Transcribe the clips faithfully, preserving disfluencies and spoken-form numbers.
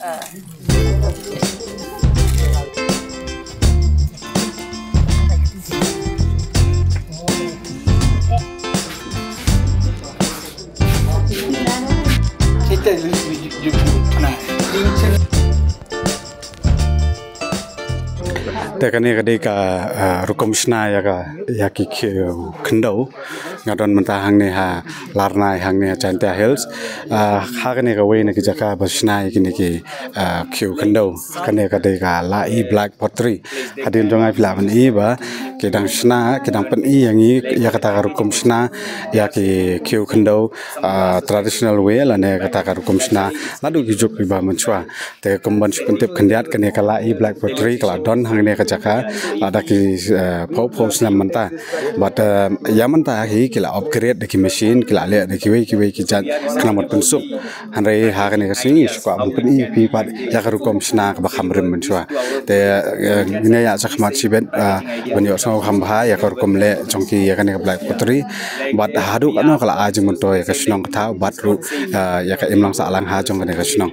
Te kane ka dei ka, ah, rukom shna ïa ka, ïa ki khiew khyndew. Nga don mynta hangne ha Larnai, hangne ha Jaintia Hills. Ah, ha kane kawei na ki jaka ba shna ïa kine ki, ah, khiew khyndew. Kane ka dei ka Lai Black Pottery. Hadien jong nga phi lah ban i ba ki dang shna, ki dang pyni ïa ngi ïa kata ka rukom shna ïa ki khiew khyndew, ah, traditional way lane kata ka rukom shna naduh ki juk kiba mynshuwa. Te kum ban shu pyntip khyndiat, kane ka Lai Black Pottery ka la don hangne ka jaka lada ki, eh, phew phew snem mynta. Bad, eh, ïa mynta hi ki la upgrade da ki machine, ki la leh da kiwei kiwei ki jait khnang ban pynsuk. Hynrei ha kane ka sngi shu kwah ban pyni ïa phi pat ïa ka rukom shna kaba kham rim mynshuwa. Te, eh, ngin ïa ïaid shakhmat shibit, eh, ban ïohsngew kham bha ïa ka rukom leh jong ki ïa kane ka Black Pottery. Bad haduh katno ka la ai jingmyntoi ïa ka shnong ka thaw bad ruh, eh, ïa ka imlang sahlang ha jong kane ka shnong.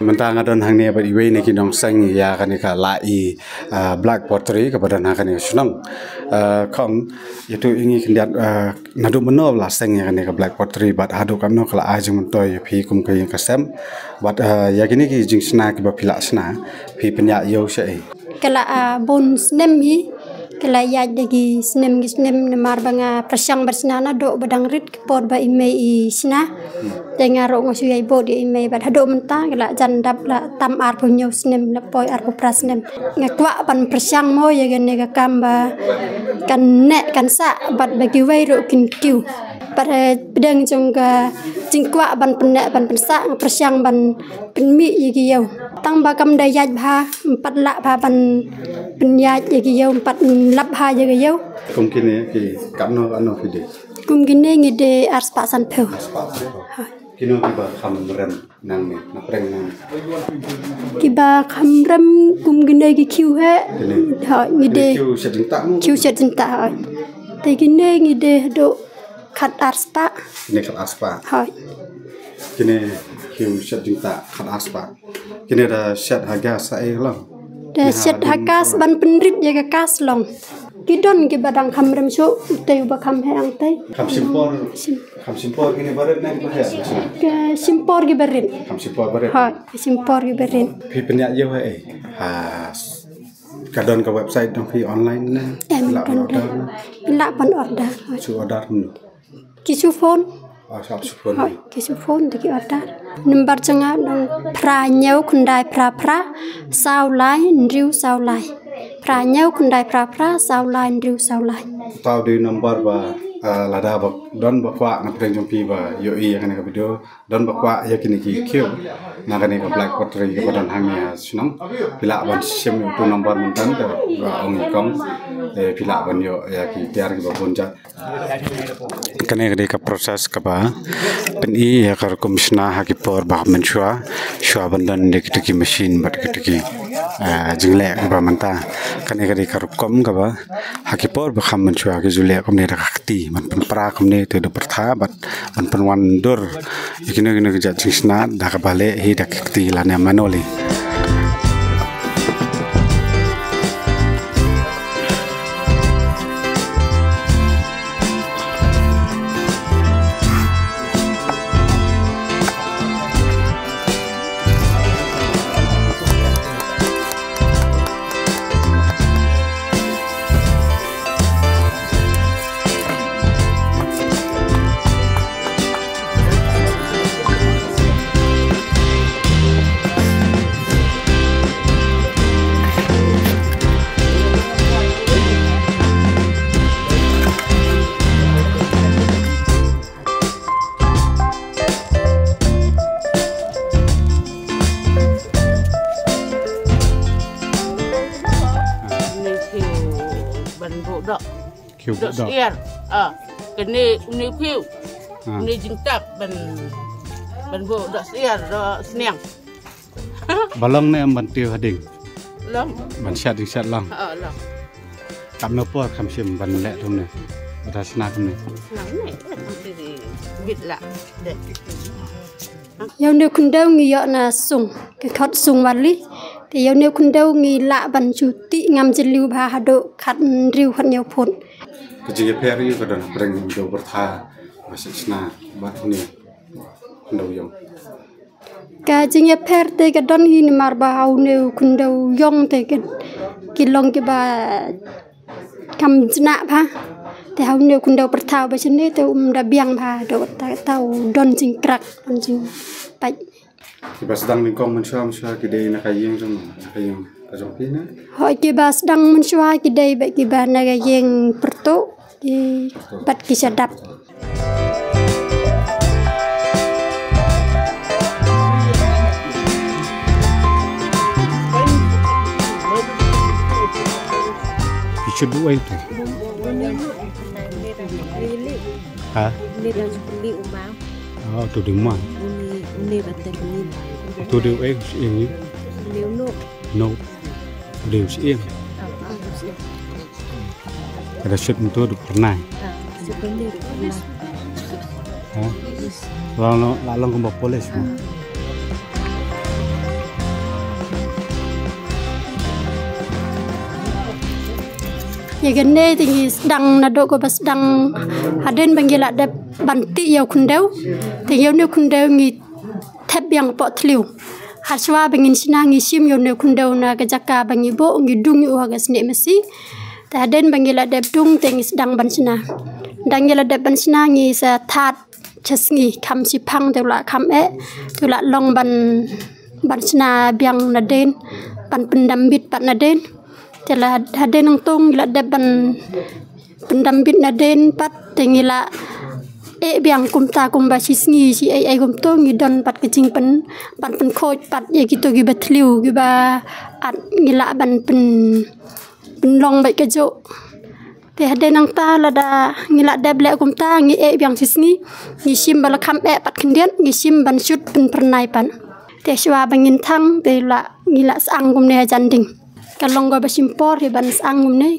Mynta nga don hangne bad iwei na ki nongseng ïa kane ka Lai, ah, Black Pottery kaba don ha kane ka shnong. Ah, khong, ïathuh ïa ngi khyndiat, ah, naduh mynno ba la seng ïa kane ka Black Pottery bad haduh katno ka la ai jingmyntoi ïa phi kum ka ïing ka sem. Bad, ah, ïa kine ki jingshna kiba phi la shna, phi pynïaid ïew shaei? Ka la, ah, bun snem hi, ka la ïaid da ki snem ki snem namar ba nga pyrshang ban shna naduh ba dang rit ka por ba i mei i shna. Te nga ruh nga shu ïai bud ïa i mei bad haduh mynta ka la jan dap la tam arphew hynñiew snem, la poi arphew phra snem. Nga kwah ban pyrshang mo ïa kane ka kam ba kan neh kan sah bad ba kiwei ruh kin kiew. Bad, eh, pdeng jong ka jingkwah ban pynneh ban pynsah nga pyrshang ban pynmih ïa ki ïew. Tang ba kam da ïaid bha, ym pat lah bha ban pynïaid ïa ki ïew, ym pat lap bha ïa ki ïew. Kum kine ki katno katno ki dei? Kum kine ngi dei ar spah sanphew. Ar spah sanphew. Ha. Kino kiba kham rem nangne, na pdeng nangne? Kiba kham rem kum kine ki khiew hi. Kine. Ha, ngi dei. Kine khiew shet jingtah mo? Khiew shet jingtah, ha. Te kine ngi dei haduh khat ar spah. Kine khat ar spah. Hooid. Kine khiew shet jingtah khat ar spah. Kine da shet ha gas ha ei lang? Da shet ha gas ban pynrit ïa ka gas long. Ki don kiba dang kham rem shuh, utei uba kham heh hangtei. Kham shim por. Shim. Kham shim por kine ba rit ne kiba heh? Ka shim por kiba rit. Kham shim por ba rit. Hooid, ka shim por kiba rit. Phi pynïaid ïew ha ei? Ha, ka don ka website jong phi online ne? Em, don ka. Phi lah ban order ne? Phi lah ban order. Shu order kumno? Ki shu phone. Ah, shu phone. Hooid, ki shu phone te ki order. Number jong nga dang phra hynñiew khyndai phra phra saw lai hynriew saw lai. Phra hynñiew khyndai phra phra saw lai hynriew saw lai. Uta u dei u number ba, ah, lada ba don ba kwah na pdeng jong phi ba ïohi ïa kane ka video, don ba kwah ïa kine ki khiew na kane ka Black Pottery kaba don hangne ha shnong. Phi lah ban shim utu u number mynta te ba ong i kong, eh, phi lah ban ïoh ïa ki tiar kiba bun jait. Kane ka dei ka process kaba pyni ïa ka rukom shna ha ki por ba mynshuwa, shuwa ban don de kita ki machine bad kita ki, eh, jingleh kaba mynta. Kane ka dei ka rukom kaba ha ki por ba kham mynshuwa ki ju leh kumne da ka kti, ban pynpra kumne te da pyrtha bad ban pynwan dur ïa kino kino ki jait jingshna da kaba leh hi da ka kti lane manually. Kine khiew ban buh doh. Khiew buh doh. Doh syiar. Ah, kine une khiew. Ah. Une jingtap ban, ban buh doh syiar, doh sniang. Ba long ne em ban tiew ha ding? Long. Ban shat ding shat long. Ha, long. Katno por kham shym ban leh kumne? Ba da sna kumne. Long ne. Bit la. Deh. Ïa une u khyndew ngi ïoh na sung, ki khot sung Wali. Te ïa une u khyndew ngi lah ban shu tih ngam jylliew bha haduh khathynriew khathynñiew phut. Ka jingïapher ïa ka don hapdeng une u pyrtha ba sna bad une u khyndew ïong. Ka jingïapher te ka don hi namar ba ha une u khyndew ïong te ki, ki long kiba kam jnah bha. Te ha une u khyndew pyrtha ba shane te um da biang bha, da kata u don jingkrak, don jingpait. Kiba sdang nyngkong mynshuwa mynshuwa ki dei na ka ïing jong, na ka ïing ka jong phi ne? Hooid, kiba sdang mynshuwa ki dei bad kiba na ka ïing pyrtuh, ki bad ki shadap. Ki shu duh ai tu. Ha? Oh, tu ding ma. Tu ding ai shu ing ni. No. Tu ding shu ing. Kada shu tu du pernah. Ha? Long long la long kumba polis. Ïa kane te ngi sdang naduh kaba sdang hadien ba ngi la dep ban tih ïa u khyndew. Te ïa une u khyndew ngi thep biang hapoh thliew. Hashwa ba ngin shna ngi shim ïa une u khyndew na ka jaka ba ngi buh, ngi dung ïa u ha ka snieh masi. Te hadien ba ngi la dep dung te ngi sdang ban shna. Hadien ngi la dep ban shna ngi sa thad sha sngi, kham shiphang te u la kham eh, te u la long ban, ban shna biang nadien, ban pyndam bit pat nadien. Te la hadien nangta ngi la dep ban pyndam bit nadien pat te ngi la eh biang kumta kumba shi sngi shi ei ei kumta ngi don pat ka jingpyn, ban pynkhuid pat ïa kito kiba thliew kiba at ngi lah ban pyn pynlong bad kajuh. Te hadien nangta lada ngi la dep leh kumta ngi eh biang shi sngi, ngi shim ba la kham eh pat khyndiat, ngi shim ban shut pynphyrnai pat. Te shuwa ba ngin thang te la ngi la sang kumne hajan ding. Ka long kaba shim por hi ban sang kumne.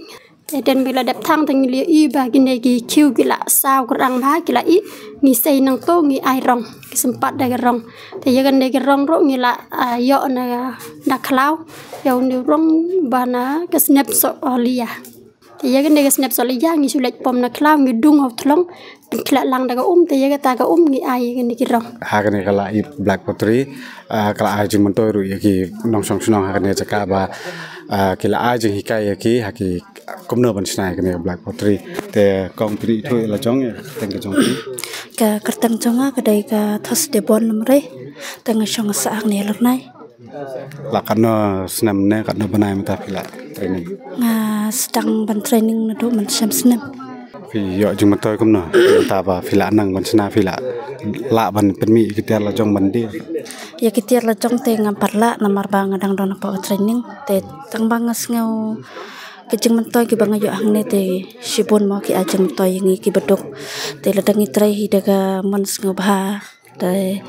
Te hadien ba la dep thang te ngi la ïohi ba kine ki khiew ki la saw kyrang bha ki la ih, ngi sei nangta ngi ai rong, ki sympat da ka rong. Te ïa kane ka rong ruh ngi la, ah, ïoh na, na khlaw. Ïa une u rong ba na ka snep soh liya. Te ïa kane ka snep soh liya ngi shu leit pom na khlaw ngi dung ha u thlong. Pynkhleh lang da ka um te ïa kata ka um ngi ai ïa kane ki rong. Ha kane ka la ïit black pottery, ah, ka la ai jingmyntoi ruh ïa ki nongshong shnong ha kane jaka ba, ah, ki la ai jinghikai ïa ki ha ki kumno ban shna ïa kane ka black pottery. Te kong phi ithuh ïa la jong ïa ka kyrteng ka jong phi? Ka kyrteng jong nga ka dei ka Thosdebon Lamre. Te nga shong sah hangne Lornai. La katno snem ne katno bnai mynta phi la training? Nga sdang ban training naduh mynshem snem. Phi ïoh jingmyntoi kumno mynta ba phi la nang ban shna, phi la lah ban pynmih ïa ki tiar la jong ban die? Ïa ki tiar la jong te ngam pat lah namar ba nga dang don hapoh training. Te tang ba nga sngew ki jingmyntoi kiba nga ïoh hangne te shibun mo ki ai jingmyntoi ïa ngi kiba duk. Te lada ngi trei hi da ka mon sngewbha te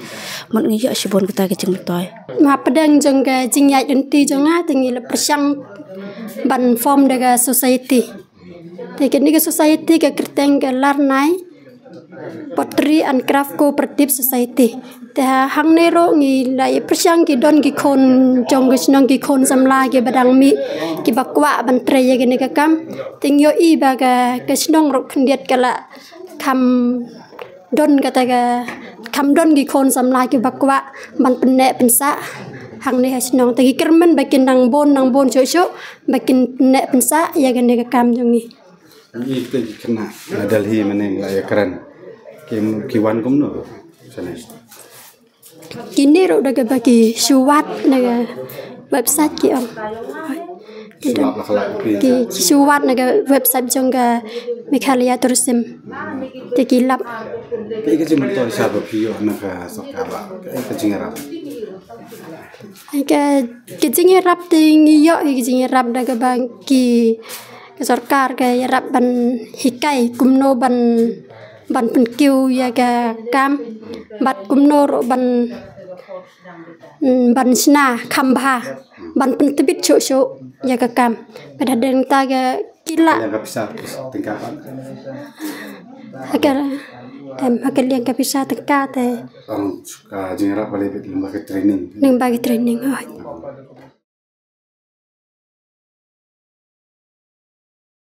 mut ngi ïoh shibun kita ki jingmyntoi. Hapdeng jong ka jingïaid lynti jong nga te ngi la pyrshang ban form da ka society. Te kane ka society ka kyrteng ka Lornai Pottery and Craft Cooperative Society. Te ha hangne ruh ngi la ïa pyrshang, ki don ki khun jong ka shnong, ki khun samla kiba dang mih kiba kwah ban trei ïa kane ka kam. Te ngi ïohi ba ka, ka shnong ruh khyndiat ka la kham don kata ka, kham don ki khun samla kiba kwah ban pynneh pynsah hangne ha shnong. Te ngi kyrmen ba kin nang bun nang bun shuh shuh ba kin pynneh pynsah ïa kane ka kam jong ngi. Ngi te ki khynnah na Delhi mynne la ïa kren. Ki, ki wan kumno shane? Kine ruh da kaba ki shu wad na ka website ki ong. Shu lap la ka lap ki. Ki, ki shu wad na ka website jong ka Meghalaya Tourism. Te ki lap. Kaei ka jingmyntoi sha ba phi ïoh na ka sorkar ba? Kaei ka jingïarap? Ka, ka jingïarap te ngi ïoh ka jingïarap da kaba ki, ka sorkar ka ïarap ban hikai kumno ban, ban pynkiew ïa ka kam bad kumno ruh ban mm, ban shna kham bha, ban pyntbit shuh shuh ïa ka kam. Bad hadien kata ka ki la, Yang ka pisa, pisa tyngka pat. ha ka, em, ha ka liang ka pisa tyngka te. Tang ka jingïarap ba la bit lyngba ka training. Lyngba ka training, oh.